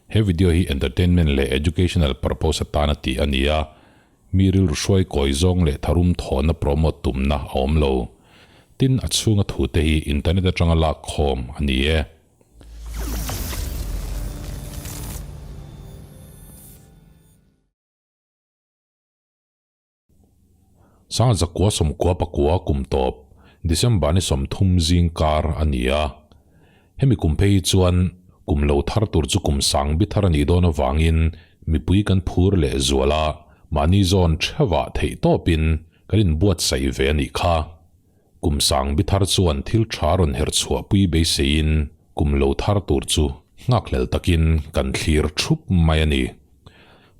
He video hi entertainment leh educational purpose atana tih a ni a, mi rilru hruai kawi zawng leh tharum thawhna promote tumna a awm lo. Tin, a chhunga thute hi internet atanga lak khawm a ni e. Sangha zakua sawmkua pakua kum tawp December ni 30 zing kar a ni a. Hemi kum phei hi chuan kum lo thar tur chu kum sang bi thar a nih dawn avangin mipui kan phur leh zual a, mahni zawn theuhah theih tawpin kan inbuatsaih ve a nih kha. Kum sang bi thar chuan thil tha rawn herh chhuahpui beiseiin kum lo thar tur chu nghakhlel takin kan thlir thup mai a ni.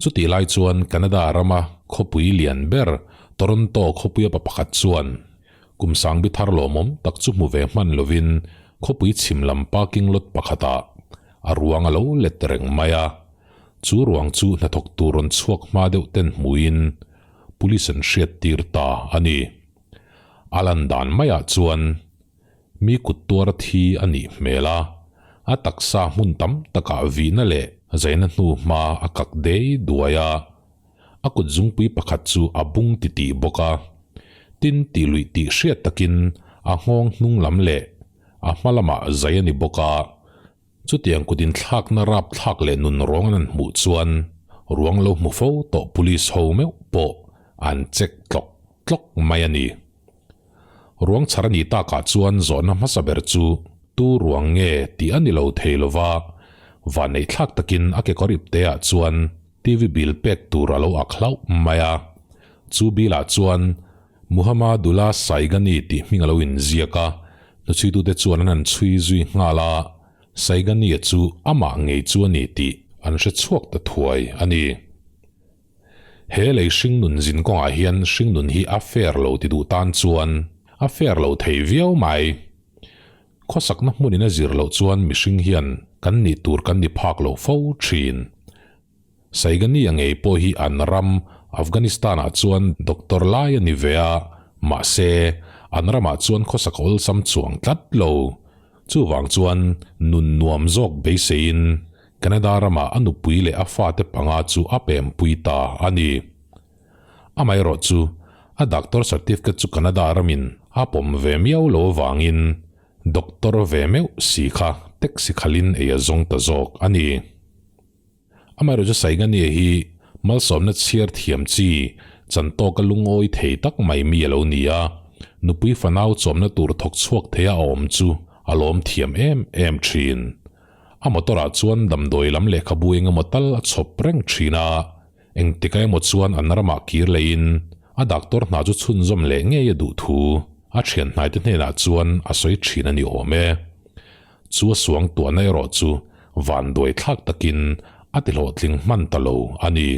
Chutih lai chuan Canada rama khawpui lian ber Toronto khawpuia pa pakhat chuan kum sang bi thar lawmawm tak chu hmu ve hman lovin khawpui chhim lam parking lot pakhatah a ruang a lo let reng mai a. Chu ruang chu hnathawk tur rawn chhuak hma deuh ten hmuin police an hriattir ta a ni. A lan dan maiah chuan mi kut tuar thi a nih hmel a, a taksa hmun tam takah vihna leh zaina hnu hma a kak dei duai a, a kut zungpui pakhat chu a bung titih bawk a, tin tih luih tih hriat takin a nghawng hnung lam leh a hma lamah zai a ni bawk a. Chutiang kut inthlakna rapthlak leh nun rawng an han hmuh chuan ruang lo hmu fo tawh police ho meuh pawh an check tlawk tlawk mai a ni. Ruang chhar a nih takah chuan zawhna hmasa ber chu tu ruang nge tih a ni lo thei lo va, vanneihthlak takin a kekawr ipteah chuan TV bill pek tur a lo ak hlauh mai a. Chu bill-ah chuan Muhammadullah Saigani tih hming a lo inziak a, hnuchhuitute chuan an han chhui zui nghal a, Saigani-a chu amah ngei chu a ni tih an hre chhuak ta thuai a ni. He lei hringnun zin kawngah hian hringnun hi a fair lo ti duh tan chuan a fair lo thei viau mai. Khawsakna hmunin a zir loh chuan mihring hian kan nih tur kan ni phak lo fo thin. Saigani-a ngei pawh hi an ram Afghanistan-ah chuan doctor lai a ni ve a, mahse, an ramah chuan khawsak awlsam chuang tlat lo. Chuvang chuan nun nuam zawk beiseiin Canada ramah a nupui leh a fate panga chu a pempui ta a ni. Amaherawh chu, a doctor certificate chu Canada ramin a pawm ve miau lo avangin doctor ve meuh si kha taxi khalhin ei a zawng ta zawk a ni. Amaherawhchu Saigania hi malsawmna chhiar thiam chi chan tawka lungawi thei tak mai mi a lo ni a, nupui fanau chawmna tur thawk chhuak theia a awm chu a lawm thiam em em thin. A motor ah chuan damdawi lam lehkhabu engemaw tal a chhawp reng thin a, engtika emaw chuan an ramah kir leiin a doctor hna chu chhunzawm leh ngei a duh thu a thian hnaite hnenah chuan a sawi thin a ni awm e. Chu a suang tuahna erawh chu vanduai thlak takin a ti hlawhtling hman ta lo a ni.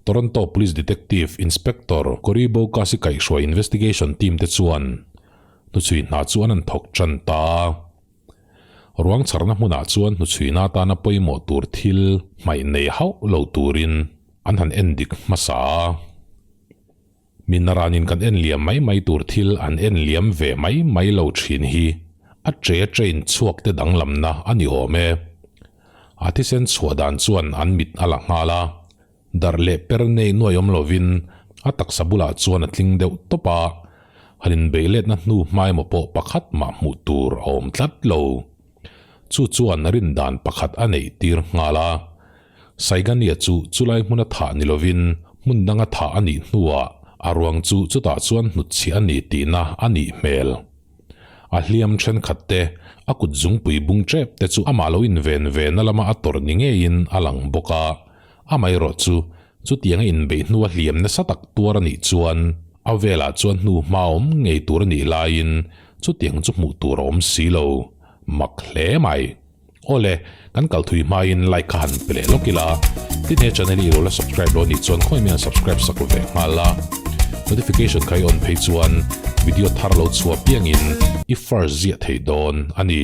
Toronto Police Detective Inspector Cory Bocas-i kaihhruai investigation team te chuan hnuchhui hna chu an han thawk tan ta a. Ruang chharna hmunah chuan hnuchhuina atana pawimawh tur thil hmaih nei hauh lo turin an han endik hmasa a. Minaranin kan en liam mai mai tur thil an en liam ve mai mai lo thin hi a che train chhuak te danglamna a ni awm e. A thisen chhuah dan chuan an mit a la nghal a, darh leh per nei nuai awm lovin a taksa bulah chuan a tling deuh tawp a, han inbeih letna hnu hma emaw pawh pakhat mah hmuh tur a awm tlat lo. Chu chuan rin dan pakhat a neih tir nghal a. Saigania chu chulai hmuna thah ni lovin hmun danga thah a nih hnuah a ruang chu chutah chuan hnutchhiah a ni tihna a nih hmel. A hliam thenkhat te, a kut zungpui bung tep te chu amah lo inven ve na lama a tawrh ni ngeiin a lang bawk a. Amaherawh chu, chutianga inbeih hnua hliam nasa tak tuar a nih chuan a velah chuan hnu hma awm ngei tur a nih laiin chutiang chu hmuh tur a awm si lo. Mak hle mai. Awle, kan kal thui hmain like kha han pe leh lawk ila, tin he channel hi i lo la subscribe lo anih chuan khawi mian subscribe sak ve nghal la, notification kha i on phei chuan video thar lo chhuah piangin i first ziah thei dawn a ni.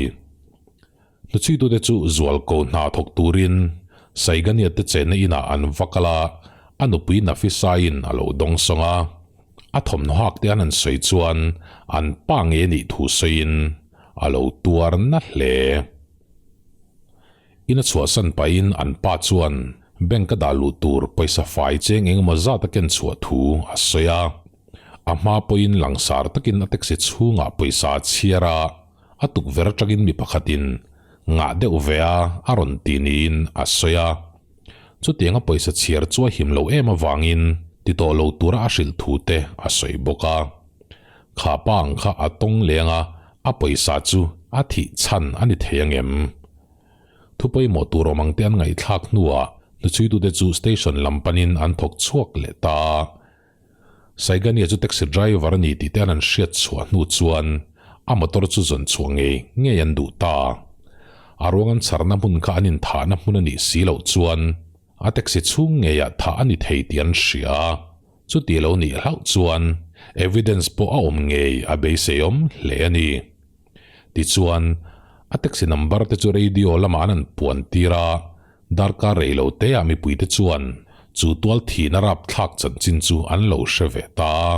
Hnuchhuitute chu zualko hna thawk turin Saigania te chenna inah an va kal a, a nupui Nafisaiin a lo dawng sawng a, a thawmhnaw hak te an han sawi chuan an pa nge nih thu sawiin a lo tuar na hle. In a chhuahsan pahin an pa chuan bank a dah luh tur pawisa fai cheng engemaw zat a ken chhuah thu a sawi a. A hma pawhin langsar takin a taxi chhungah pawisa a chhiar a, a tukverh atangin mi pakhatin ngah deuh ve a a rawn ti niin a sawi a. Chutianga pawisa chhiar chu a him lo em avangin ti tawh lo tura a hrilh thu te a sawi bawk a. Kha pa ang kha a tawng leng a, a pawisa chu a thih chhan a ni thei angem? Thu pawimawh tur awm ang te an ngaihthlak hnuah hnuchhuitute chu station lam panin an thawk chhuak leh ta a. Saigania chu taxi driver a ni tih te an an hriat chhuah hnu chuan a motor chu zawn chhuah ngei ngei an duh ta. A ruang an chharna hmun kha an inthahna hmun a nih si loh chuan a taxi chhung ngeiah thah a ni thei tih an hria a. Chuti lo nih hlauh chuan evidence pawh a awm ngei a beiseiawm hle a ni. Tichuan, a taxi number te chu radio lamah an an puan tir a, darkar rei lo te ah mipui te chuan chu tual thihna rapthlak chanchin chu an lo hre ve ta a.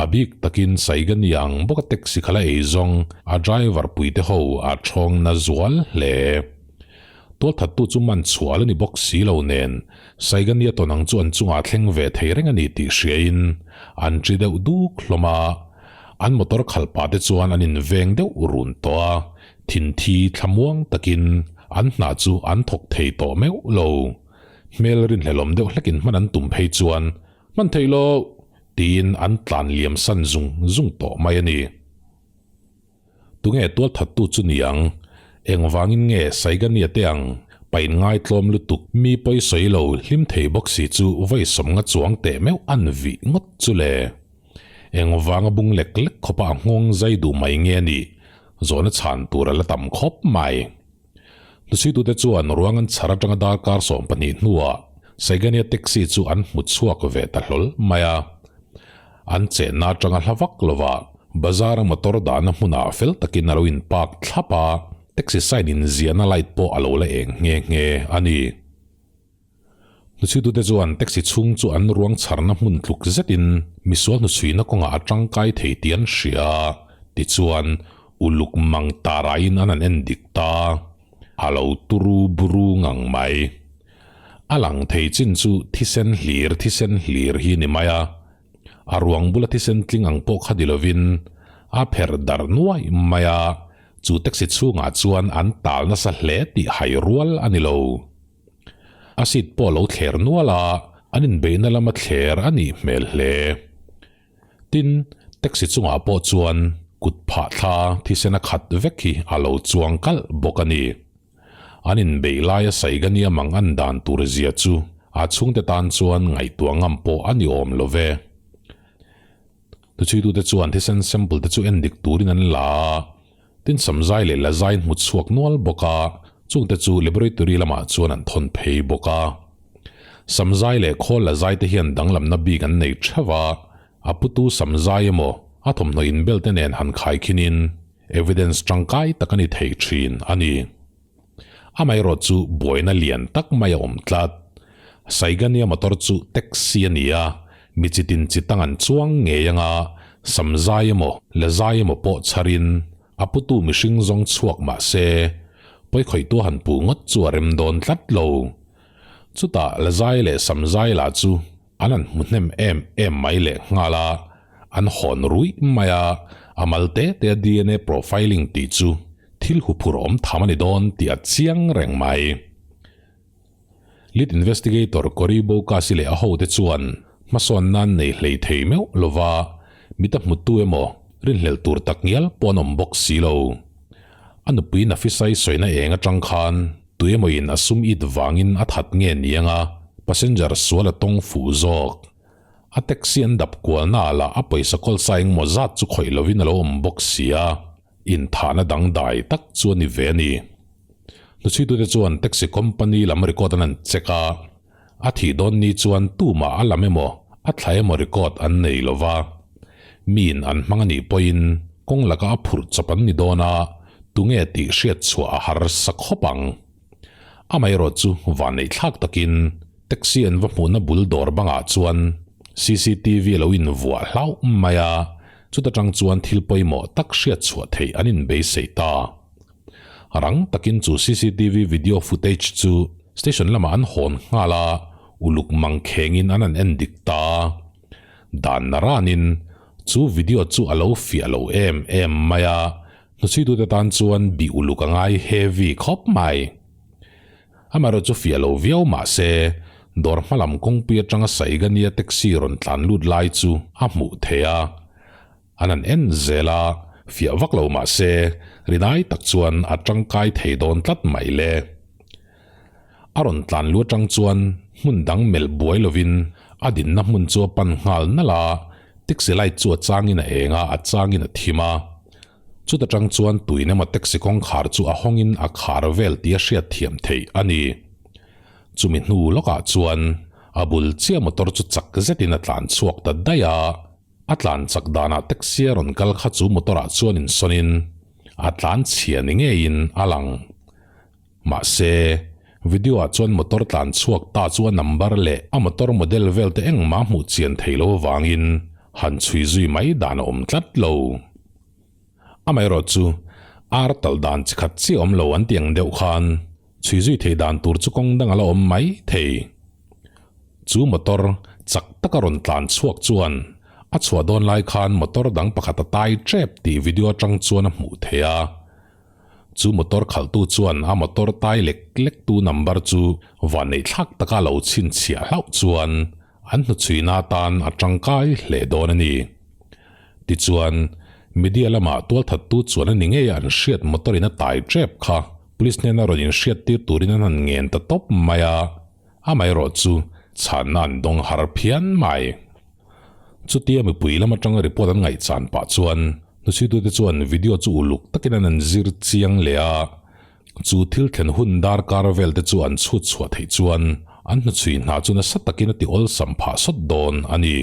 A bik takin Saigani ang bawka taxi khala ei zawng a driver pui te ho a thawng na zual hle. Tualthattu chu man chhuah la ni bawk si lo nen, Saigania tawn ang chu an chungah thleng ve thei reng a ni tih hriain an ṭi deuh duk hlawm a. An motor khalh pah te chuan an inveng deuh run tawh a, thinthi thlamuang takin an hna chu an thawk thei tawh meuh lo. Hmel rinhlelawm deuh hlekin hman an tum phei chuan, Hman theih lo! tiin an tlan liam san zung zung tawh mai a ni. Tunge tualthattu chu ni ang? Engvangin nge Saigania te ang pain ngaitlawm lutuk mi pawi sawi lo hlim thei bawk si chu vawi sawmnga chuang teh meuh an vih ngawt chu le? Engvanga bung lek lek khawpa a nghawng zai duh mai nge a nih? Zawhna chhan tur a la tam khawp mai. Hnuchhuitute chuan ruang an chhar atanga darkar 12 hnuah Saigania taxi chu an hmu chhuak ve ta hlawl mai a. An chenna atanga hla vak lova bazar-a motor dahna hmunah fel takin a lo in park thlap a, taxi sign inziahna light pawh a lo la eng nghe nghe a ni. Hnuchhuitute chuan taxi chhung chu an ruang chharna hmun tluk zetin misual hnuchhuihna kawngah a tangkai thei tih an hria a, tichuan uluk mang taraiin an han en dik ta. A lo turu buru ngang mai. A lang thei chin chu thisen hlir thisen hlir hi ni mai a, a ruang bula thisen tling ang pawh kha ni lovin a pherh darh nuai mai a, chu taxi chhungah chuan an tal nasa hle tih hai rual a ni lo. A seat pawh a lo thler nual a, an inbeihna lama thler a nih hmel hle. Tin, taxi chungah pawh chuan kut phah thla thisen a khat vek hi a lo chuang kalh bawk a ni. An inbeih laia Saigania mang an dan tur zia chu a chhungte tan chuan ngaihtuah ngam pawh a ni awm lo ve. Tuchhuitute chuan thisen sample te chu endik turin an la a, Tin samzai leh lazai hmu chhuak nual bawk a, chungte chu laboratory lamah chuan an thawn phei bawk a. Samzai leh khawl lazai te hian danglamna bik an nei theuh a, a putu samzai emaw a thawmhnaw inbel te nen han khaikhinin evidence tangkai tak a ni thei thin a ni. Amaherawh chu buaina lian tak mai a awm tlat. Saigania motor chu taxi a ni a, mi chitin chitang an chuang ngei anga samzai emaw lazai emaw pawh chharin a putu mihring zawng chhuak mah se pawikhawihtu a han puh ngawt chu a rem dawn tlat lo. Chutah lazai leh samzai lah chu an han hmu hnem em em mai leh nghal a, an hawn ruih mai a, a mal te te a DNA profiling tih chu thil huphur awm tham a ni dawn tih a chiang reng mai. Lead Investigator Cory Bocas-i leh a hote chuan hmasawn nan nei hlei thei meuh lova mit a hmutu emaw rinhlelh tur tak ngial pawh an awm bawk si lo. A nupui Nafisai sawina eng atang khan tui emawin a sum it vangin a that nge ni anga passenger sual a tawng fuh zawk. A taxi an dap kualna ah lah a pawisa kawl sa engmaw zat chu khawih lovin a lo awm bawk si a, inthahna dangdai tak chu a ni ve a ni. Hnuchhuitute chuan taxi company lam record an han check a, a thih dawn ni chuan tumah a lam emaw a thla emaw record an nei lo va. Miin an hmang a nih pawhin kawng laka a phurh chawp an ni dawn a, tunge tih hriat chhuah a harsa khawp ang. Amaherawh chu vanneih thlak takin taxi an va hmuhna bul dawr bangah chuan cctv a lo invuah hlauh mai a, chuta tang chuan thil pawimawh tak hriat chhuah theih an inbeisei ta. Rang takin chu cctv video footage chu station lamah an hawn nghal a, uluk mang khengin an han en dik ta. Dan naranin chu video chu a lo fiah lo em em mai a, hnuchhuitute tan chuan bih uluk a ngai heavy khawp mai. Amaherawh chu fiah lo viau mah se, dawr hma lam kawngpui atanga Saigania taxi rawn tlan lut lai chu a hmuh theih a. An han en zel a, fiah vak lo mah se, rinai tak chuan a tangkai thei dawn tlat mai le. A rawn tlan lu atang chuan hmun dang melh buai lovin a dinna hmun chu a pan nghal nalh a, taxi light chu a changin a eng a, a changin a thim a. Chuta tang chuan tuin emaw taxi kawngkhar chu a hawngin a khar vel tih a hriat thiam theih a ni. Chumi hnu lawkah chuan a bul chiah motor chu chak zetin a tlan chhuak ta daih a, a tlan chak danah taxi a rawn kal kha chu motor-ah chuan insawnin a tlan chhia ni ngeiin a lang. Mahse, video-ah chuan motor tlan chhuak ta chu a number leh a motor model vel te engmah hmuh chian thei lo avangin han chhui zui mai dan a awm tlat lo. Amaherawh chu, ar talh dan chi khat chiah awm lo an ti ang deuh khan chhui zui thei dan tur chu kawng dang a la awm mai thei. Chu motor chak taka rawn tlan chhuak chuan a chhuah dawn lai khan motor dang pakhat a tai tep tih video atang chuan a hmuh theih a. Chu motor khalhtu chuan a motor tai lek lektu number chu vanneihthlak taka lo chhinchhiah hlauh chuan an hnuchhuina atan a tangkai hle dawn a ni. Tichuan, media lamah tualthattu chuan a ni ngei an hriat motor in a tai tep kha police hnena rawn inhriattir turin an han ngen ta tawp mai a, amaherawh chu chhanna an dawng har phian mai. Chutia mipui lam atanga report an ngaihchan pah chuan hnuchhuitute chuan video chu uluk takin an an zir chiang leh a, chu thil thlen hun darkar vel te chu an chhut chhuah theih chuan an hnuchhui hna chu nasa takin a ti awlsam phah sawt dawn a ni.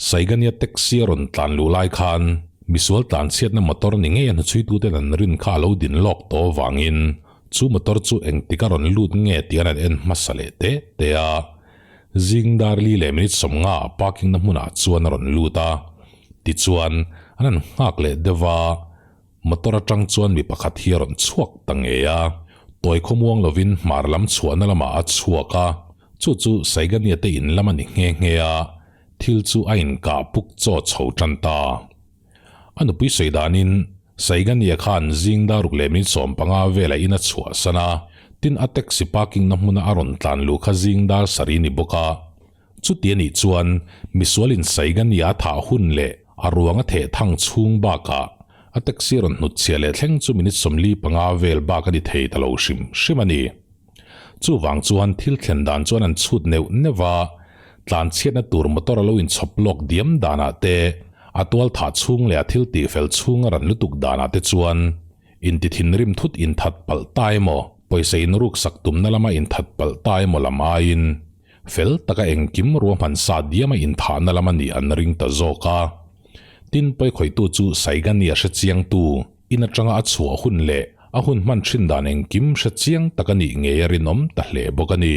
Saigania taxi a rawn tlan luh lai khan misual tlan chhiatna motor ni ngei a hnuchhuituten an rin kha a lo din lawk tawh avangin chu motor chu engtik a rawn lut nge tih an an en hmasa leh te te a. Zing dar li leh minute 50 ah parking na hmunah chuan a rawn lut a, tichuan an han nghak leh deuh a, motor atang chuan mi pakhat hi a rawn chhuak ta ngei a, tawi khawmuang lovin hmar lam chhuahna lamah a chhuak a, chu chu Saigania te in lam a ni nghe nghe a, thil chu a inkah puk chaw chho tan ta. A nupui sawi danin Saigania khan zing daruk leh minute 15 velah in a chhuahsan a, tin a taxi parking na hmuna a rawn tlan luh kha zing dar sarih ni bawk a. Chuti anih chuan misualin Saigania a thah hun leh a ruang a theh thang chhung bakah a taxi rawn hnutchhiah leh thleng chu minute 45 vel bak a ni thei ta lo hrim hrim a ni. Chuvang chuan thil thlen dan chuan an chhut neuh neuh a, tlanchhiatna tur motor a lo inchhawp lawk diam danah te, a tual thah chhung leh a thil tihfel chhung a ran lutuk danah te chuan inti thinrim thut inthat palh ta emaw, pawisa inruksak tumna lama inthat palh ta emaw lam aiin fel taka engkim ruahman sa diama inthahna lama nih an ring ta zawk a. Tin, pawikhawihtu chu Saigani a hrechiangtu In atanga a chhuah hun leh a hun hman thin dan engkim hre chiang tak a nih ngei a rinawm ta hle bawk a ni.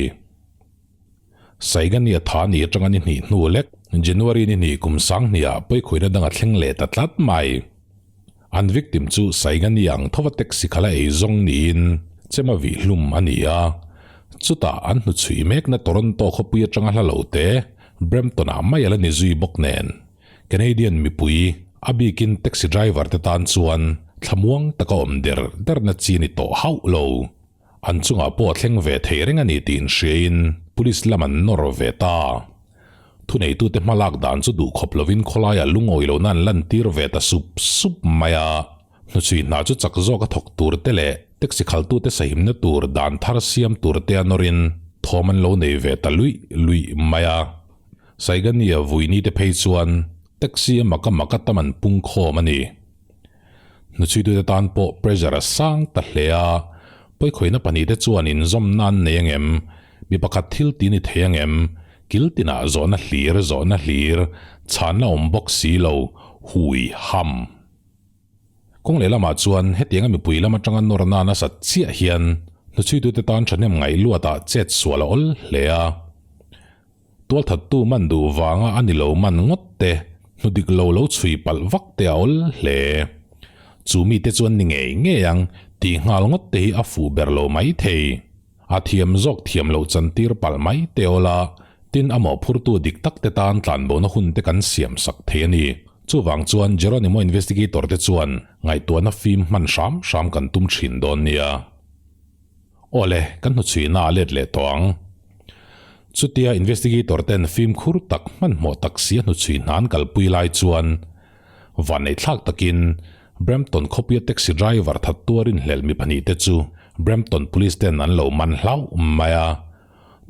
Saigani a tha ni atanga ni hnih hnu lek, January ni hnih kum sanghniah pawikhuina dang a thleng leh ta tlat mai. An victim chu Saigani ang thova taxi khala ei zawng niin chema vih hlum a ni a. Chutah an hnuchhui mekna Toronto khawpui atanga hla lo te Brampton-ah mai a la ni zui bawk nen. Canadian mipui, a bikin taxi driver te tan chuan thlamuang taka awm der derna chi a ni tawh hauh lo. An chungah pawh a thleng ve thei reng a ni tih inhriain police lam an nawr ve ta. Thuneitute hma lak dan chu duhkhawp lovin khawlaiah lungawi lohna an lantir ve ta sup sup mai a. Hnuchhui hna chu chak zawk a thawk tur te leh taxi khaltute sahimna tur dan thar siam tur te a nawrin thawm an lo nei ve ta luih luih mai a. Saigania vuini te phei chuan taxi a maka maka tam an pung khawm a ni. Hnuchhuitute tan pawh pressure a sang ta hle a, pawikhawihna pahnihte chuan inzawmna an nei angem, mi pakhat thil ti ni thei angem, kil tinah zawhna hlir zawhna hlir, chhanna awm bawk si lo, hui ham. Kawng leh lamah chuan hetianga mipui lam atanga nawrna nasat chiah hian hnuchhuitute tan thahnem ngaih luatah chet sual a awl hle a. Tualthattu man duh vanga a ni lo man ngawt te, hnu dik lo lo chhui palh vak te a awl hle. Chu mite chuan ni ngei ngei ang Tih nghal ngawt te hi a fuh ber lo mai thei. A thiam zawk thiam loh chantir palh mai te awl a, tin a mawhphurtu dik tak te tan tlanbohna hun te kan siam sak thei a ni. Chuvang chuan Geronimo investigator te chuan ngaihtuahna fim hman hram hram kan tum thin dawn nia. Awle, kan hnuchhuihna a let leh tawh ang. Chutia investigator ten fimkhur tak hmanhmawh tak si a hnuchhui hna an kalpui lai chuan vanneihthlak takin Brampton khawpuia taxi driver that tuarin hlelh mi pahnihte chu Brampton Police ten an lo man hlauh mai a.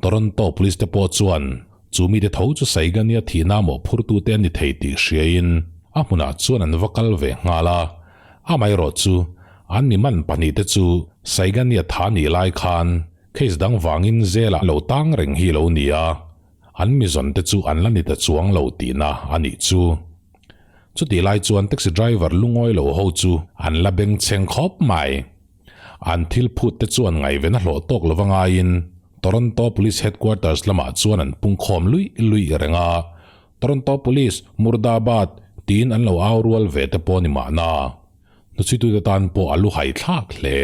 Toronto Police te pawh chuan chu mite tho chu Saigania thihna mawhphurtute an ni thei tih hriain a hmunah chuan an va kal ve nghal a. Amaherawh chu an mi man pahnihte chu Saigania tha nih lai khan case dang vangin zelah lo tang reng hi lo ni a, an mi zawnte chu an la ni ta chuang lo tihna a nih chu. Chutih lai chuan taxi driver lungawi lo ho chu an la bengchheng khawp mai. An thil phut te chuan ngaihven a hlawh tawk lova ngaiin Toronto Police Headquarters lamah chuan an pungkhawm luih luih reng a, Toronto Police, Murdabad! tiin an lo au rual ve te pawh ni mahna. Hnuchhuitute tan pawh a lu hai thlak hle.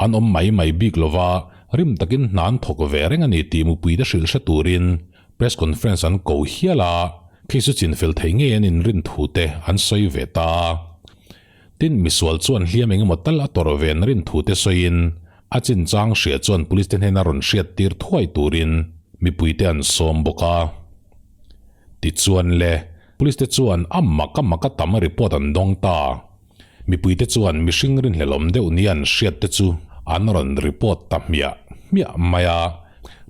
An awm mai mai bik lova, rim takin hna an thawk ve reng a ni tih mupuite hrilh hre turin Press conference an ko hial a, khi chu chinfel thei ngei an inrin thu te an sawi ve ta. Tin, misual chuan hliam engemaw tal a tawrh ve an rin thu te sawiin a chinchang hria chuan police te hnena rawn hriat tir thuai turin mipuite an sawm bawk a. Tichuan le, police te chuan a mak a mak a tam report an dawng ta. Mipuite chuan mihring rinhlelawm deuh nia an hriat te chu an rawn report ta hmiah hmiah mai a.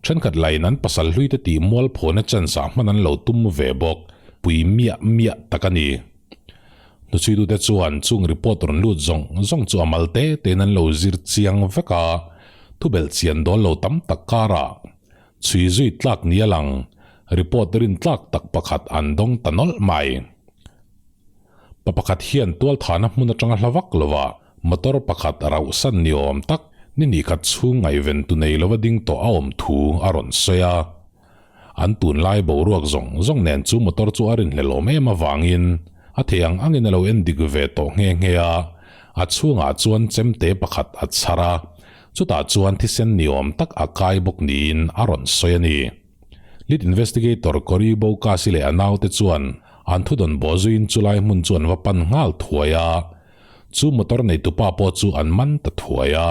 Thenkhat laiin an pasal hlui te tih mualphawna chance ah hman an lo tum ve bawk, pui miah miah tak a ni. Hnuchhuitute chuan chung report rawn lut zawng zawng chu a mal te tein an lo zir chiang vek a, thubelh chian dawl lo tam tak karah chhui zui tlak nia lang report rin tlak tak pakhat an dawng ta nawlh mai. Pa pakhat hian tualthahna hmun atanga hla vak lova motor pakhat rauhsan ni awm tak ni hnih khat chhung ngaihven tu nei lova ding tawh a awm thu a rawn sawi a. An tunlai boruak zawng zawng nen chu motor chu a rinhlelawm em avangin a thei ang angin a lo en dik ve tawh nghe nghe a, a chhungah chuan chemte pakhat a chhar a, chutah chuan thisen ni awm tak a kai bawk niin a rawn sawi a ni. Lead Investigator Cory Bocas-i leh a naute chuan an thudawn bawh zuiin chulai hmun chu an va pan nghal thuai a, chu motor neitupa pawh chu an man ta thuai a.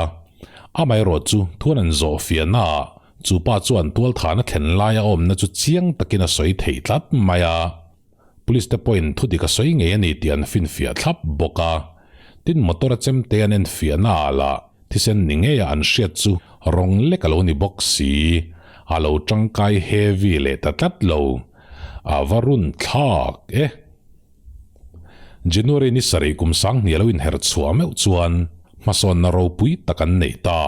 Amaherawh chu thuan an zawh fiahnaah chu pa chuan tualthahna thlen laia awmna chu chiang takin a sawi thei tlat mai a. Police te pawhin thu dik a sawi ngei a ni tih an finfiah thlap bawk a. Tin motor a chemte an enfiahnaah lah thisen ni ngeia an hriat chu rawng lek a lo ni bawk si. A lo tangkai heavy leh ta tlat lo. A va run thlak e. January ni sarih kum sanghnih a lo inher chhuah meuh chuan hmasawnna ropui tak an nei ta.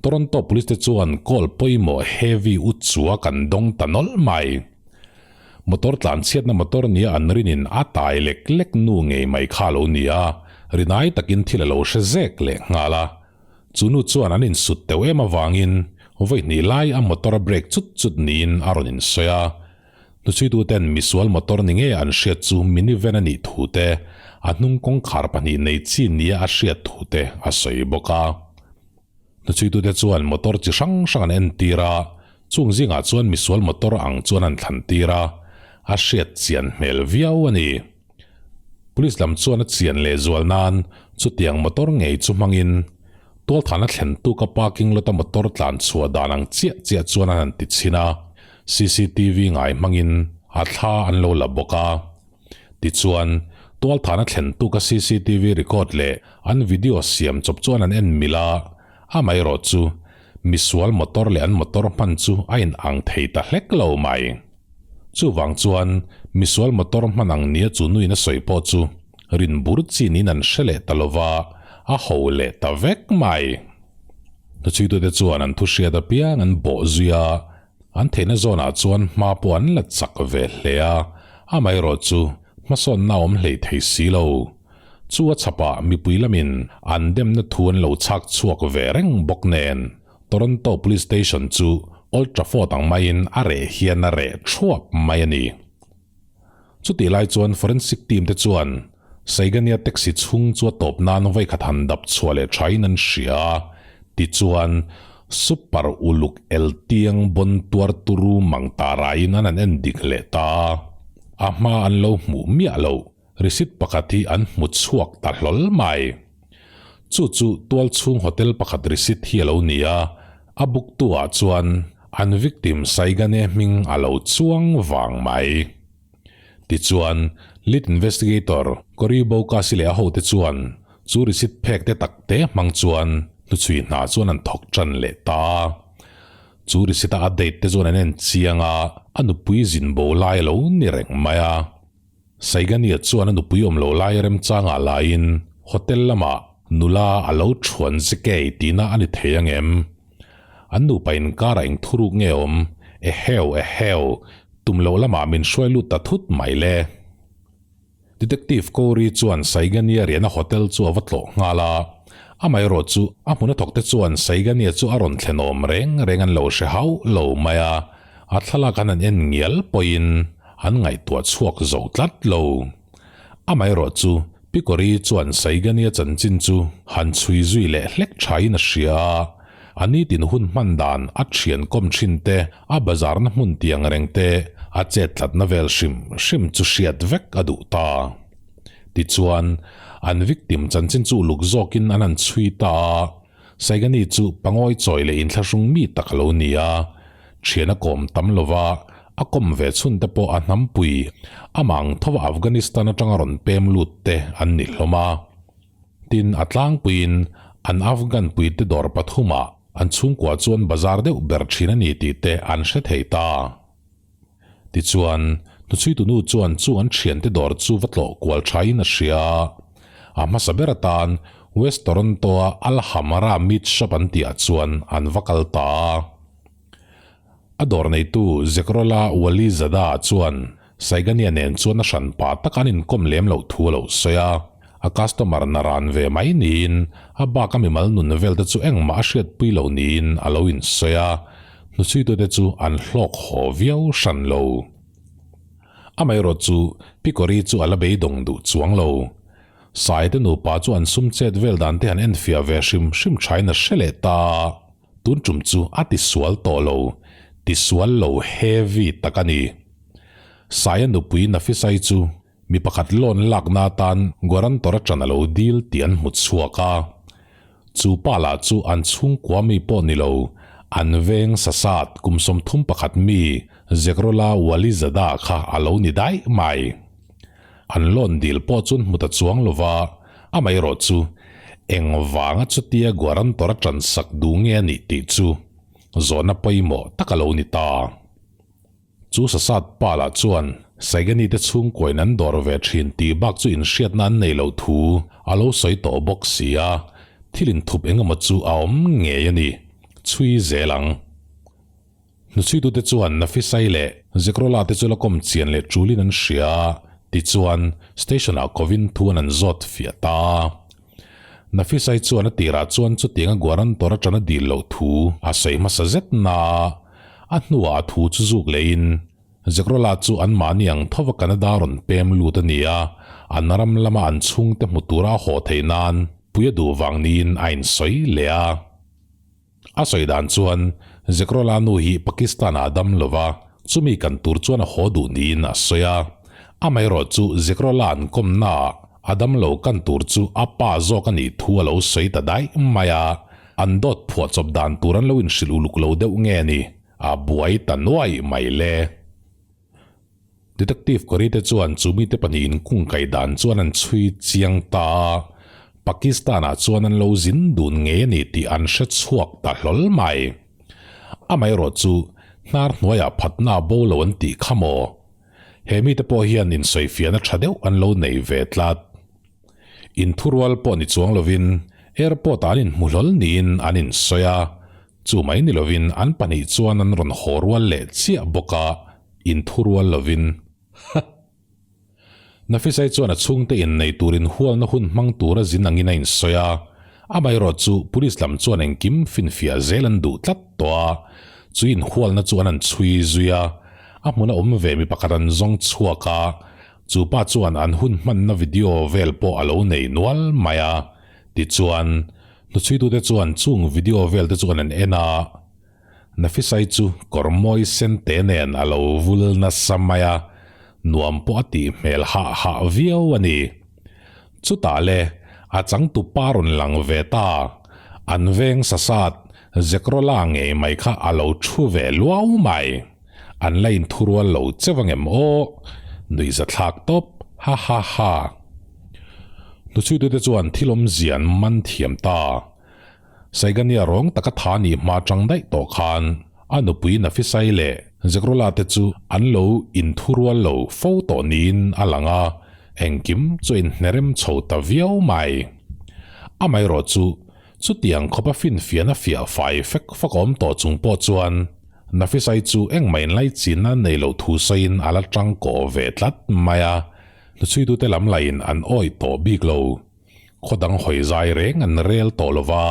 Toronto Police te chuan call pawimawh heavy u chua kan dawng ta nawlh mai. Motor tlanchhiatna motor nia an rinin a tai lek lek nu ngei mai kha a lo ni a, rinai takin thil a lo hre zek leh nghal a. Chu nu chuan an insut teuh em avangin vawi hnih lai a motor a brake chut chut niin a rawn insawi a. Hnuchhuituten misual motor ni ngei an hriat chu minivan a nih thu te, a hnung kawngkhar pahnih nei chi nia a hriat thu te a sawi bawk a. Hnuchhuitute chuan motor chi hrang hrang an entir a, chung zingah chuan misual motor ang chuan an thlantir a, a hriat chian hmel viau a ni. Police lam chuan a chian leh zual nan chutiang motor ngei chu hmangin tualthahna thlentuka parking lot a motor tlan chhuah dan ang chiah chiah chuan an han ti chhin a, CCTV ngai hmangin a thla an lo la bawk a. Tichuan, tualthahna thlentuka cctv record leh an video siam chawp chuan an en mil a, amaherawh chu misual motor leh an motor hman chu a in ang thei ta hlek lo mai. Chuvang chuan misual motor hman ang nia chu nuin a sawi pawh chu rin bur chi niin an hre leh ta lova, a ho leh ta vek mai. Hnuchhuitute chuan an thu hriat apiang an bawh zui a, An theihna zawnah chuan hma pawh an la chak ve hle a, amaherawh chu hmasawnna a awm hlei thei si lo. Chu a chhapah mipui lamin an demna thu an lo chhak chhuak ve reng bawk nen, Toronto Police Station chu Old Trafford ang maiin a reh hian a reh thuap mai a ni. Chutih lai chuan forensic team te chuan. Saigania taxi chhung chu a tawp nan vawikhat han dap chhuah leh thain an hria a, tichuan super uluk eltiang bawn tuar turu mang ta raiin an han en dik leh ta a, a hma an lo hmuh miah loh receipt pakhat hi an hmu chhuak ta hlawl mai. Chu chu tual chhung hotel pakhat receipt hi a lo ni a, a book tu ah chuan an victim Saigane hming a lo chuang vang mai. Tichuan, Lead Investigator Cory Bocas-i leh a hote chuan chu receipt phek te tak te hmang chuan hnuchhui hna chuan an thawk tan leh ta a. Chu receipt-a a date te chuan an en chiang a, a nupui zin bo lai a lo ni reng mai a. Saigania chuan a nupui awm lo lai remchangah laiin hotel lamah nula a lo thuan zikei tihna a ni thei ang em? An nupa inkarah eng thuruk nge awm? Eheu, eheu, tum loh lamah min hruai lut ta thut mai le. Detective Corey chuan Saigania riahna hotel chu a va tlawh nghal a, amaherawh chu a hmuna thawkte chuan Saigania chu a rawn thlenawm reng reng an lo hre hauh lo mai a, a thlalak an han en ngial pawhin an ngaihtuah chhuak zo tlat lo. Amaherawh chu Pikori chuan Saigania chanchin chu han chhui zui leh hlek thain a hria a, a nitin hun hman dan a thian kawm thin te, a bazarna hmun tiang reng te, a chet tlatna vel hrim hrim chu hriat vek a duh ta. Tichuan, an victim chanchin chu uluk zawkin an han chhui ta a, Saigani chu pangawi chawi leh inthlahrung mi tak a lo ni a, thian a kawm tam lo va, a kawm ve chhun te pawh a hnampui, amah ang tho a Afghanistan atanga rawn pem lut te an ni hlawm a. Tin, a tlangpuiin an Afghan puite dawr pathumah an chhungkua chuan bazar deuh ber thin a ni tih te an hre thei ta. Tichuan, hnuchhuitunu chuan chu an thiante dawr chu va tlawh kual thain a hria a. A hmasa ber atan West Toronto-a Al Hamra Meat Shop an tihah chuan an va kal ta a. A dawr neitu Zekrola Walizada chuan Saigania nen chuan a hran pa tak an inkawm lem loh thu a lo sawi a. A customer na ran ve mai niin a bak a mimal nun vel te chu engmah a hriatpui lo niin a lo insawi a, hnuchhuitute chu an hlawk haw viau hran lo. Amaherawh chu Pikori chu a la beidawng duh chuang lo. Saite nupa chu an sum chet vel dan te han enfiah ve hrim hrim thain a hre leh ta a, tun tum chu a tisual tawh lo, tisual lo heavy tak a ni. Saia nupui Nafisai chu Mi pakhat loan lakna atan guarantor a chan a lo dil tih an hmu chhuak a. Chu pa lah chu an chhungkua mi pawh ni lo, an veng sasat kum 31 mi Zekrola Walizada kha a lo ni daih mai. An loan dil pawh chu an hmu ta chuang lo va, amaherawh chu engvanga chutia guarantor a chan sak duh nge a nih tih chu zawhna pawimawh tak a lo ni ta. Chu sasat pa lah chuan Saigani te chhungkuain an dawr ve thin tih bak chu inhriatna an nei loh thu a lo sawi tawh bawk si a, thil inthup eng emaw chu a awm ngei a ni. Chhui zel ang. Hnuchhuitute chuan Nafisai leh Zekrola te chu la kawm chian leh tulin an hria a, tichuan station-ah kovin thu an an zawt fiah ta a. Nafisai chuan a tirah chuan chutianga guarantor atana dil loh thu a sawi hmasa zet na a, a hnuah a thu chu zuk lehin Zekrola chu anmahni ang thova Canada rawn pem lut a ni a, an ram lama an chhungte hmu tura a haw theih nan pui a duh vang niin a insawi leh a. A sawi dan chuan Zekrola nu hi Pakistan-ah a dam lo va, chumi kan tur chuan a haw duh niin a sawi a. Amaherawh chu Zekrola an kawmnaah a dam lo kan tur chu a pa zawk a nih thu a lo sawi ta daih mai a, an dawt phuahchawp dan tur an lo inhrilh uluk lo deuh nge ni, a buai ta nuai mai le. Detective Corey te chuan chu mite pahnihin kungkai dan chuan an chhui chiang ta a, Pakistan-ah chuan an lo zin dun ngei a ni tih an hre chhuak ta hlawl mai. Amaherawh chu hnar hnuaiah phatna a bo lo an tih kha maw? He mite pawh hian insawifiahna tha deuh an lo nei ve tlat. Inthurual pawh ni chuang lovin airport-ah an inhmu hlawl niin an insawi a, Chu mai ni lovin an pahnih chuan an rawn haw rual leh chiah bawk a, inthurual lovin. Ha! Nafisai chuan a chhungte innei turin hualna hun hmang tura zin angin a insawi a, amaherawh chu police lam chuan engkim finfiah zel an duh tlat tawh a, chu inhualna chu an han chhui zui a, a hmuna awm ve mi pakhat an zawng chhuak a. Chu pa chuan an hun hmanna video vel pawh a lo nei nual mai a. Tichuan, hnuchhuitute chuan chung video vel te chuan an en a. Nafisai chu kawr mawi sen te nen a lo vul nasa mai a, nuam pawh a tih hmel hah hah viau a ni. Chutah le, a changtu pa rawn lang ve ta, an veng sasat Zekrola ngei mai kha a lo thu ve luau mai. An la inthurual lo cheu angem aw? Nuihzathlak tawp, ha ha ha. Hnuchhuitute chuan thil awmzia an man thiam ta. Saigania rawng taka tha nih hma chang daih tawh khan a nupui Nafisai leh Zekrola te chu an lo inthurual lo fo tawh niin a lang a, engkim chu a inhnerem chho ta viau mai. Amaherawh chu chutiang khawpa finfiahna fiah fai fek fak awm tawh chung pawh chuan Nafisai chu engmah inlaichinna nei loh thu sawiin a la tangkaw ve tlat mai a, hnuchhuitute lam lahin an awih tawh bik lo. Khaw dang hawi zai reng an rel tawh lo va,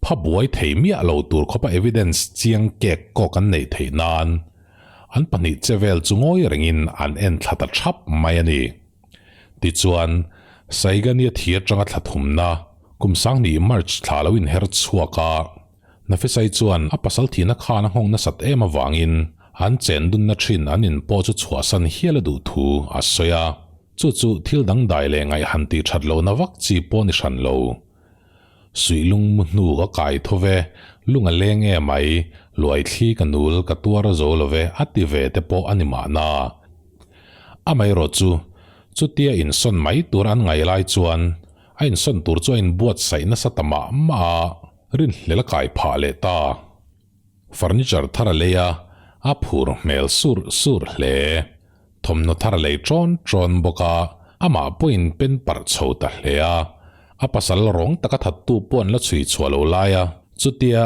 pha buai thei miah lo tur khawpa evidence chiang kek kawk an neih theih nan an pahnih che vel chu ngawi rengin an en thla ta thap mai a ni. Tichuan, Saigani a thi atanga thla thumna kum sanghnih March thla lo inher chhuak a, Nafisai chuan a pasal thihna khan a nghawng nasat em avangin an chen dunna thin an in pawh chu chhuahsan hial a duh thu a sawi a. Chu chu thil dangdai leh ngaih han tih that lohna vak chi pawh ni hran lo. Suih lung mu hnu ka kai tho ve, lung a leng e mai, luai thli ka nul ka tuar zo lo ve a ti ve te pawh a ni mahna. Amaherawh chu, chutia insawn mai tur an ngaih lai chuan a insawn tur chu a inbuatsaih nasa ta mah mah a, rinhlel a kai phah leh ta. Furniture thar a lei a, a phur hmel sur sur hle. Thawmhnaw thar a lei ṭawn ṭawn bawk a, amah pawhin pen parh chho ta hle a. A pasal rawng taka thattu pawh an la chhui chhuah lo lai a, chutia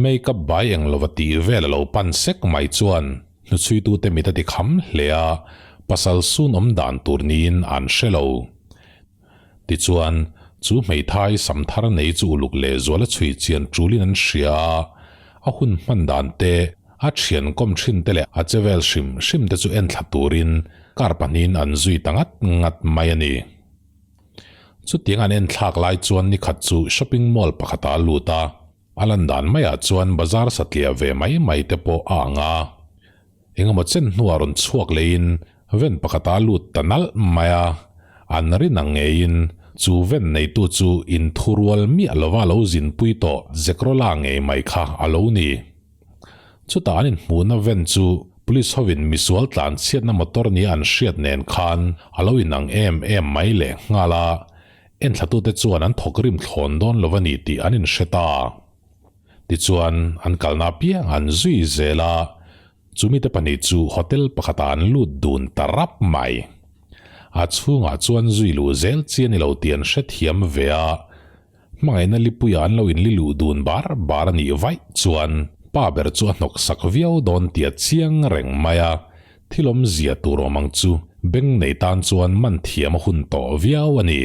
make-up bai eng lova tih vel a lo pan sek mai chuan hnuchhuitute mit a ti kham hle a, pasal sun awm dan tur niin an hre lo. Tichuan, chu hmeithai sam thar nei chu uluk leh zuala chhui chian tulin an hria a, a hun hman dan te, a thian kawm thin te leh a che vel hrim hrim te chu enthla turin kar pahnihin an zui ta ngat ngat mai a ni. Chutiang an enthlak lai chuan nikhat chu shopping mall pakhatah a lut a, a lan dan maiah chuan bazar satliah ve mai mai te pawh a ang a. Engemaw chen hnuah rawn chhuak leiin ven pakhatah a lut ta nalh mai a, an rin ang ngeiin chu ven neitu chu inthurual miah lova lo zinpui tawh Zekrola ngei mai kha a lo ni. Chutah an inhmuhna ven chu police hovin misual tlanchhiatna motor nia an hriat nen khan a lo inang em em mai leh nghal a, enthlatute chuan an thawk rim thlawn dawn lo a ni tih an inhre ta. Tichuan, an kalna apiang an zui zel a, chumite pahnih chu hotel pakhatah an lut dun ta rap mai. A chhungah chuan zui luh zel chi a ni lo tih an hrethiam ve a, hmangaihna lipuiah an lo inli luh dun bar bar a nih vaih chuan pa ber chu a hnawk sak viau dawn tih a chiang reng mai a, thil awmzia tur awm ang chu beng nei tan chuan man thiam a hun tawh viau a ni.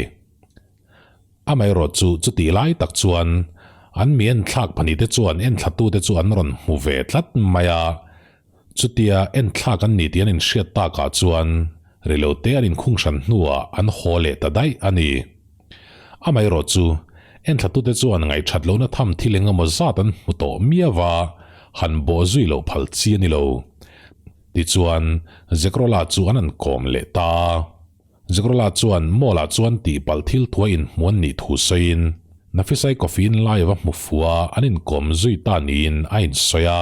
Amaherawh chu chutih lai tak chuan an mi enthlak pahnih te chuan enthlatute chu an rawn hmu ve tlat mai a, chutia enthlak an ni tih an inhriat takah chuan reilote an inkhung hran hnuah an haw leh ta daih a ni. Amaherawh chu enthlatute chuan ngaihthat lohna tham thil engemaw zat an hmu tawh miau va, han bawh zui loh phal chi a ni lo. Tichuan, Zekrola chu an han kawm leh ta. Zekrola chuan mall-ah chuan tihpalh thil thua inhmu an nih thu sawiin Nafisai coffee in lai ava hmu fu a, an inkawm zui ta niin a insawi a.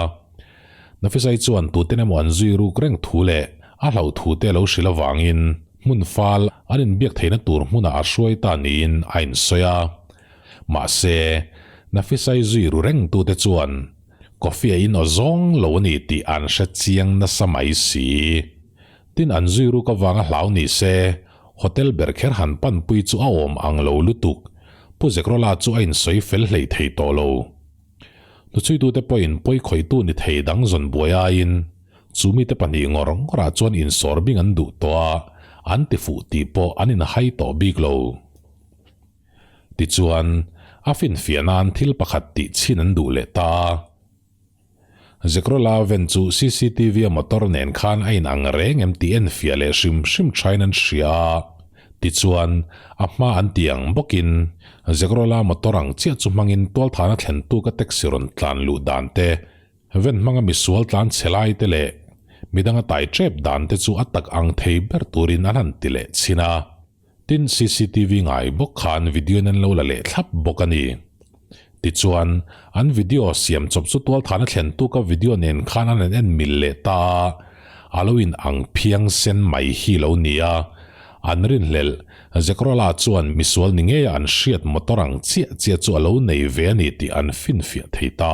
Nafisai chuan tuten emaw an zui ruk reng thu leh a hlauh thu te a lo hrilh avangin hmun fal an inbiak theihna tur hmunah a hruai ta niin a insawi a. Mahse, Nafisai zui ru rengtute chuan coffee a in aw zawng lo a ni tih an hre chiang nasa mai si. Tin an zui ruk avanga hlau ni se, hotel ber kher han panpui chu a awm ang lo lutuk. Pu Zekrola chu a insawi fel hlei thei tawh lo. Hnuchhuitute pawhin pawi khawihtu ni thei dang zawn buai aiin chu mite pahnih ngawr ngawrah chuan insawr bing an duh tawh a, an ti fuh tih pawh an inhai tawh bik lo. Tichuan, a finfiah nan thil pakhat tih chhin an duh leh ta. Zekrola van chu CCTV a motor nen khan a in ang reng em tih enfiah leh hrim hrim thain an hria a. Tichuan, a hma an ti ang bawkin Zekrola motor ang chiah chu hmangin tualthana thlen tuka taxi rawn tlan luh dan te, van hmanga misual tlan chhe lai te leh midanga tai tep dan te chu a tak ang thei ber turin an han ti leh chhin a. Tin, cctv ngai bawk khan video in an lo la leh thlap bawk a ni. Tichuan, an video siam chawp chu tualthana thlen tuka video nen khan an han en mil leh ta a, a lo in ang phiang sen mai hi lo ni a. An rinhlelh, Zekrola chuan misual ni ngeia an hriat motor ang chiah chiah chu a lo nei ve a ni tih an finfiah thei ta.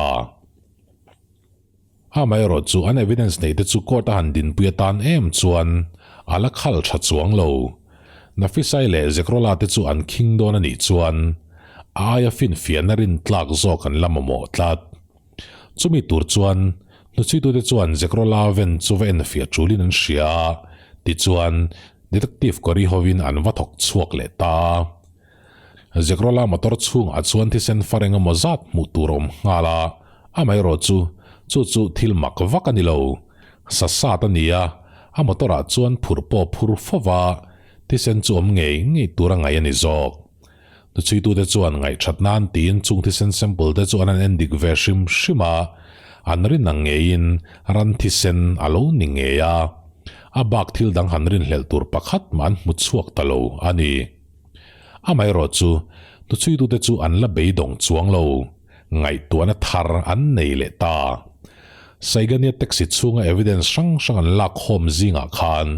Amaherawh chu an evidence nei te chu court a han dinpui atan em chuan a la khal tha chuang lo. Nafisai leh Zekrola te chu an khing dawn a nih chuan a aia finfiahna rin tlak zawk an la mamawh tlat. Chumi tur chuan hnuchhuitute chuan Zekrola ven chu va enfiah tulin an hria a, tichuan Detective Corey hovin an va thawk chhuak leh ta a. Zekrola motor chhungah chuan thisen far eng emaw zat hmuh tur a awm nghal a, amaherawh chu chu chu thil mak vak a ni lo. Sa sat a ni a, a motor ah chuan phurh pawh phur fo va, thisen chu awm ngei ngei tur a ngaih a ni zawk. Tuchhuitute chuan ngaihthat nan tiin chung thisen sample te chu an han en dik ve hrim hrim a, an rin ang ngeiin ran thisen a lo ni ngei a, a bak thil dang han rinhlelh tur pakhat mah an hmu chhuak ta lo a ni. Amaherawh chu, tuchhuitute chu an la beidawng chuang lo, ngaihtuahna thar an nei leh ta. Saigania taxi chhunga evidence hrang hrang an lak khawm zingah khan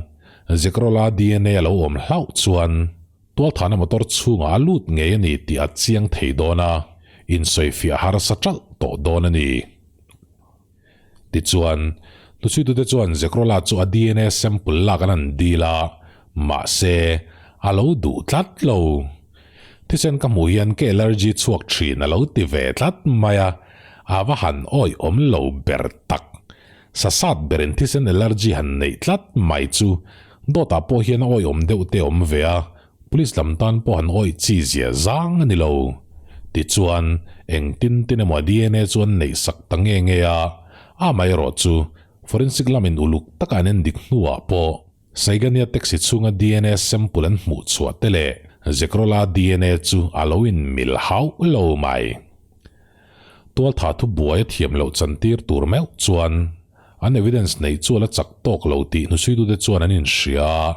Zekrola dna a lo awm hlauh chuan tualthahna motor chhungah a lut ngei a ni tih a chiang thei dawn a, insawifiah harsa ṭalh tawh dawn a ni. Tichuan, hnuchhuitute chuan Zekrola chu a dna sample lak an han dil a, mahse, a lo duh tlat lo. Thisen ka hmuh hian ka allergy chhuak thin a lo ti ve tlat mai a, a va han awihawm lo ber tak. Sasat berin thisen allergy han neih tlat mai chu dawtah pawh hian a awihawm deuh te awm ve a, Police lam tan pawh han awih chi zia zang a ni lo. Tichuan, engtin tin emaw dna chu an neih sak ta nge nge a, amaherawh chu forensic lamin uluk taka an endik hnuah pawh Saigania taxi chhunga dna sample an hmuh chhuah te leh Zekrola dna chu a lo inmil hauh lo mai. Tualtha thu buai a thiam loh chantir tur meuh chuan an evidence neih chu a la chak tawk lo tih hnusuitute chuan an inhria a,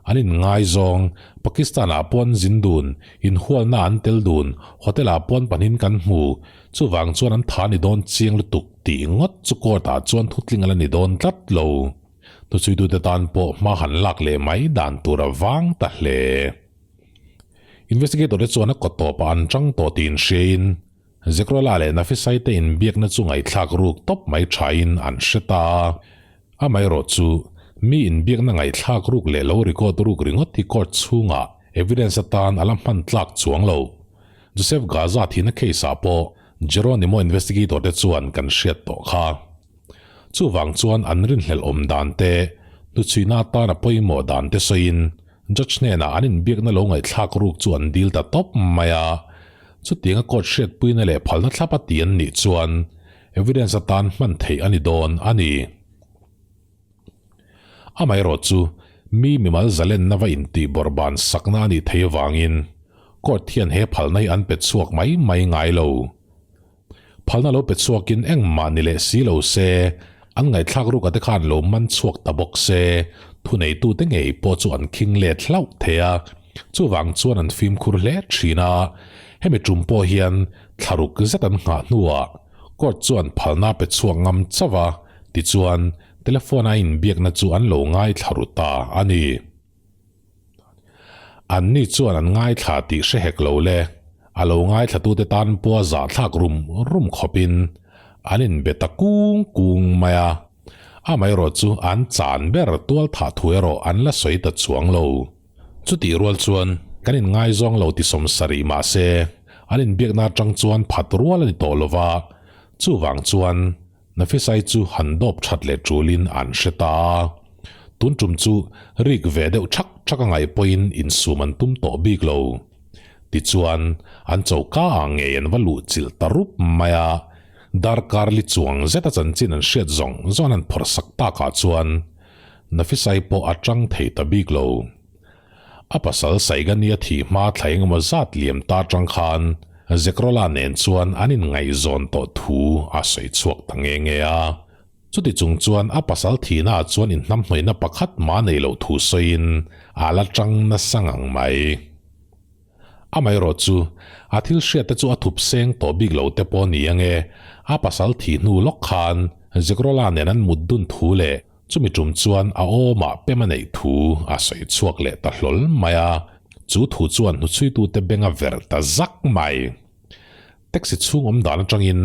an inngaizawng, Pakistan-ah pawh an zin dun, inhualna an tel dun, hotel-ah pawh an pahnin kan hmu, chuvang chuan an tha ni dawn chiang lutuk tih ngawt chu court-ah chuan thutling a la ni dawn tlat lo. Hnusuitute tan pawh hma han lak leh mai dan tur a vang ta hle. Investigator te chuan a kawt tawpah an chang tawh tih inhriain Zekrola leh Nafisai te inbiakna chu ngaihthlak ruk tawp mai thain an hre ta a. Amaherawh chu mi inbiakna ngaihthlak ruk leh lo record ruk ringawt hi court chhungah evidence atan a la hman tlak chuang lo. Joseph Gaza thihna case ah pawh Jeronimo investigator te chuan kan hriat tawh kha. Chuvang chuan an rinhlelh awm dan te, hnuchhuihna atan a pawimawh dan te sawiin Judge hnenah an inbiakna lo ngaihthlak ruk chu an dil ta tawp mai a, chutianga court hriatpuina leh phalna thlap a ti an nih chuan evidence atan hman theih a ni dawn a ni. Amaherawh chu mi mimal zalenna va intih bawrhban sakna a nih theih avangin court hian he phalna hi an pe chhuak mai mai ngai lo. Phalna lo pe chhuakin engmah ni leh si lo se, an ngaihthlak ruk ate khan lo man chhuak ta bawk se, thuneitute ngei pawh chu an khing let hlauh thei a, chuvang chuan an fimkhur hle thin a, hemi tum pawh hian thlaruk zet an nghah hnuah court chuan phalna pe chhuak ngam chauh a, tichuan telephone a inbiakna chu an lo ngaithla ru ta a ni. Anni chuan an ngaithla tih hre hek lo le, a lo ngaithlatute tan pawha zahthlak rum rum khawpin an inbe ta kung kung mai a. Amaherawh chu an chan ber tual thah thu erawh an la sawi ta chuang lo. Chutih rual chuan kan inngaizawng lo ti sawmsarih mah se, an inbiakna atang chuan phat rual a ni tawh lo va, chuvang chuan Nafisai chu han dawp that leh tulin an hre ta a, tun tum chu rik ve deuh thak thak a ngaih pawhin insum an tum tawh bik lo. Tichuan, an choka ah ngei an va luh chilh ta rup mai a. Darkar li chuang zeta chanchin an hriat zawng zawng an han phawrh sak takah chuan Nafisai pawh a tang thei ta bik lo. A pasal Saigani a thih hma thla engemaw zat liam ta atang khan Zekrola nen chuan an inngaihzawn tawh thu a sawi chhuak ta nge nge a. Chuti chung chuan a pasal thihna ah chuan inhnamhnawihna pakhat mah nei loh thu sawiin a la tang nasa ngang mai. Amaherawh chu, a thil hriat te chu a thup seng tawh bik lo te pawh ni ange, a pasal thih hnu lawk khan Zekrola nen an mut dun thu leh chumi tum chuan a awmah pem a neih thu a sawi chhuak leh ta hlawl mai a, chu thu chuan hnuchhuitute beng a verh ta zak mai. Taxi chhung awm dan atangin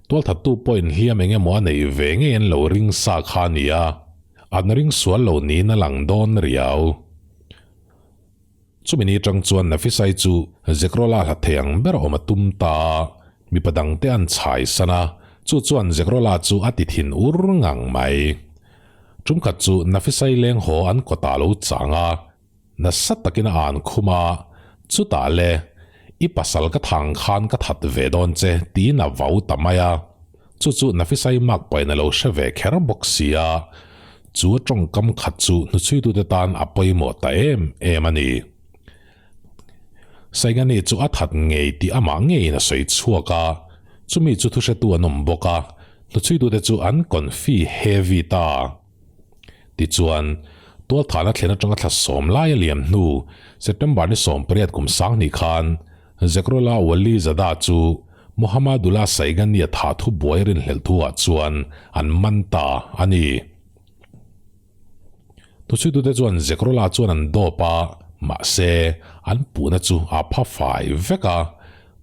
tualthattu pawhin hliam eng emaw a neih ve ngei an lo ring sa kha a ni a, an ring sual lo niin a lang dawn riau. Chumi ni atang chuan Nafisai chu Zekrola hla thei ang ber awm a tum ta a, mipa dangte an chhai san a, chu chuan Zekrola chu a ti thin ur ngang mai. Tumkhat chu Nafisai leng haw an kawtah a lo chang a, nasa takin a an khum a, chutah le, I pasal ka thang khan ka that ve dawn che tiin a vau ta mai a. Chu chu Nafisai mak pahin a lo hre ve kher bawk si a, chu a tawngkam khat chu hnuchhuitute tan a pawimawh ta em em a ni. Saingani chu a that ngei tih amah ngeiin a sawi chhuak a, chumi chu thuhretu an awm bawk a, hnuchhuitute chu an confi heavy ta. Tichuan, tualthahna thlen atanga thla sawm lai a liam hnu, September ni 18 kum 2000 khan Zekrullah Wali Zada chu Mohammadullah Saigani a thah thu buai rinhlelh thuah chuan an man ta a ni. Thuchhuitute chuan Zekrullah chuan an dawp a, mahse, an puhna chu a pha fai vek a.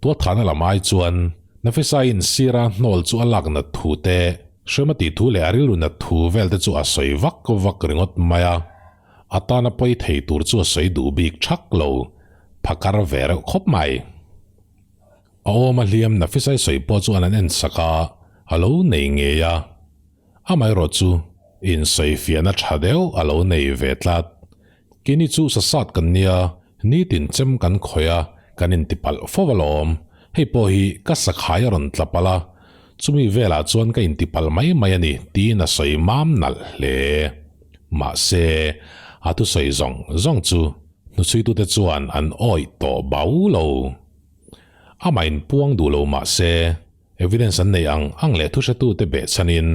Tualthahna lam ai chuan Nafisa-in sira hnawl chu a lak nat thu te, Hrema tih thu leh a rilru nat thu vel te chu a sawi vak vak ringawt mai a, a tana pawi thei tur chu a sawi duh bik thak lo, phakar ve reuh khawp mai. A awm a hliam Nafisai sawi pawh chu an an en sak a, a lo nei ngei a. Amaherawh chu insawifiahna tha deuh a lo nei ve tlat. Keini chu sasat kan nia, nitin chem kan khawih a, kan intipalh fo alawm. Hei pawh hi ka sakhai a rawn tla palh a, chumi velah chuan ka intipalh mai mai a ni tiin a sawi mam nalh hle. Mahse, a thusawi zawng zawng chu hnuchhuitute chuan an awih tawh bau lo. Amah inpuang duh lo mahse, evidence an neih ang ang leh thuhretute behchhanin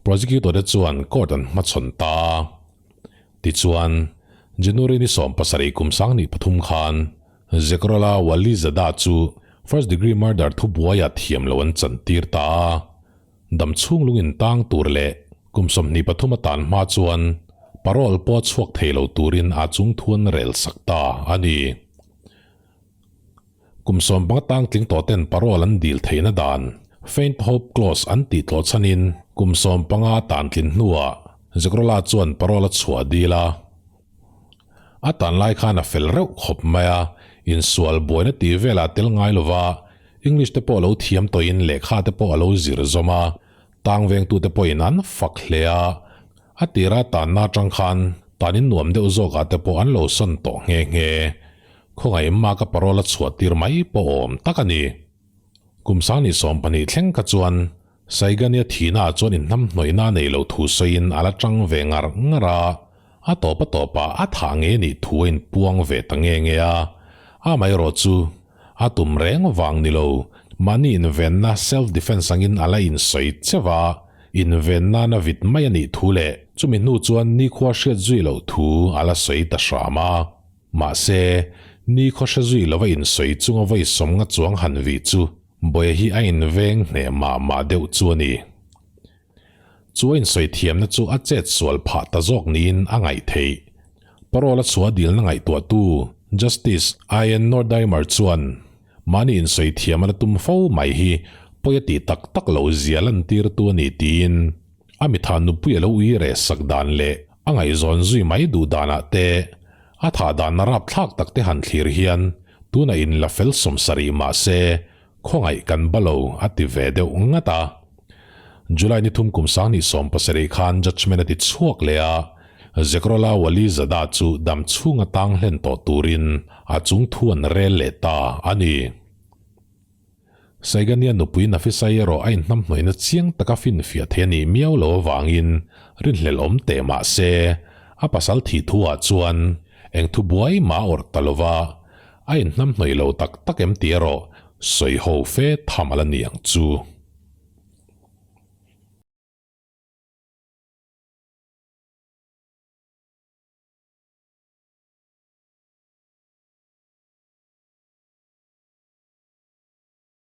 prosecutor te chuan court an hmachhawn ta a. Tichuan, January ni 17 kum 23 khan Zekrullah Walizada chu first degree murder thubuaiah thiam lo an chantir ta a. Dam chhung lung intang tur leh kum 23 atan hma chuan parole pawh chhuak thei lo turin a chungthu an rel sak ta a ni. Kum 15 tang tling tawh ten parole an dil theihna dan Faint Hope Clause an tih tlawh chhanin kum 15 atan tlin hnuah Zekrullah chuan parole a chhuah dil a. A tan lai khan a fel reuh khawp mai a, insual buaina tih velah tel ngai lova English te pawh a lo thiam tawhin lehkha te pawh a lo zir zawm a, tang vengtute pawhin an fak hle a. A tira tanna atang khan tanin nuam deuh zawkah te pawh an lo sawn tawh nghe nghe. Khawngaih mak a parole a chhuah tir mai pawh awm tak a ni. Kum 2020 thleng kha chuan Saigania thihna ah chuan inhnamhnawihna a nei lo thu sawiin a la tang ve ngar ngar a, a tawp a tawpah a thah nge nih thu a inpuang ve ta nge nge a. Amaherawh chu a tum reng vang ni lo, mahni invenna self defence angin a la insawi cheuh a, invenna na vit mai a nih thu leh chumi hnu chuan nikhua hriat zui loh thu a la sawi ta hram a. Mahse, nikhaw hre zui lova insawi chunga vawi sawmnga chuang han vih chu Bawia hi a inveng hneh mah mah deuh chu a ni. Chu a insawi thiamna chu a chet sual phah ta zawk niin a ngaih theih. Parole a chhuah dilna ngaihtuahtu Justice Ian Nordheimer chuan mahni insawi thiam a la tum fo mai hi pawi a tih tak tak loh zia lantirtu a ni tiin a mitha nupui a lo ui reh sak dan leh a ngaihzawn zui mai duh danah te a thah danna rapthlak tak te han thlir hian tunah in la fel 70 mah se khawngaih kan ba lo a ti ve deuh ngat a. July ni 3 kum 2017 khan judgement a ti chhuak leh a, Zekrullah Walizada chu dam chhunga tang hlen tawh turin a chung thu an rel leh ta a ni. Saigania nupui Nafisai erawh a inhnamhnawihna chiang taka finfiah thei a nih miau lo avangin rinhlelh awm teh mah se, a pasal thih thu ah chuan eng thu buai mah a awrh ta lo va, a inhnamhnawih lo tak tak em tih erawh sawi ho fe tham a la ni ang chu.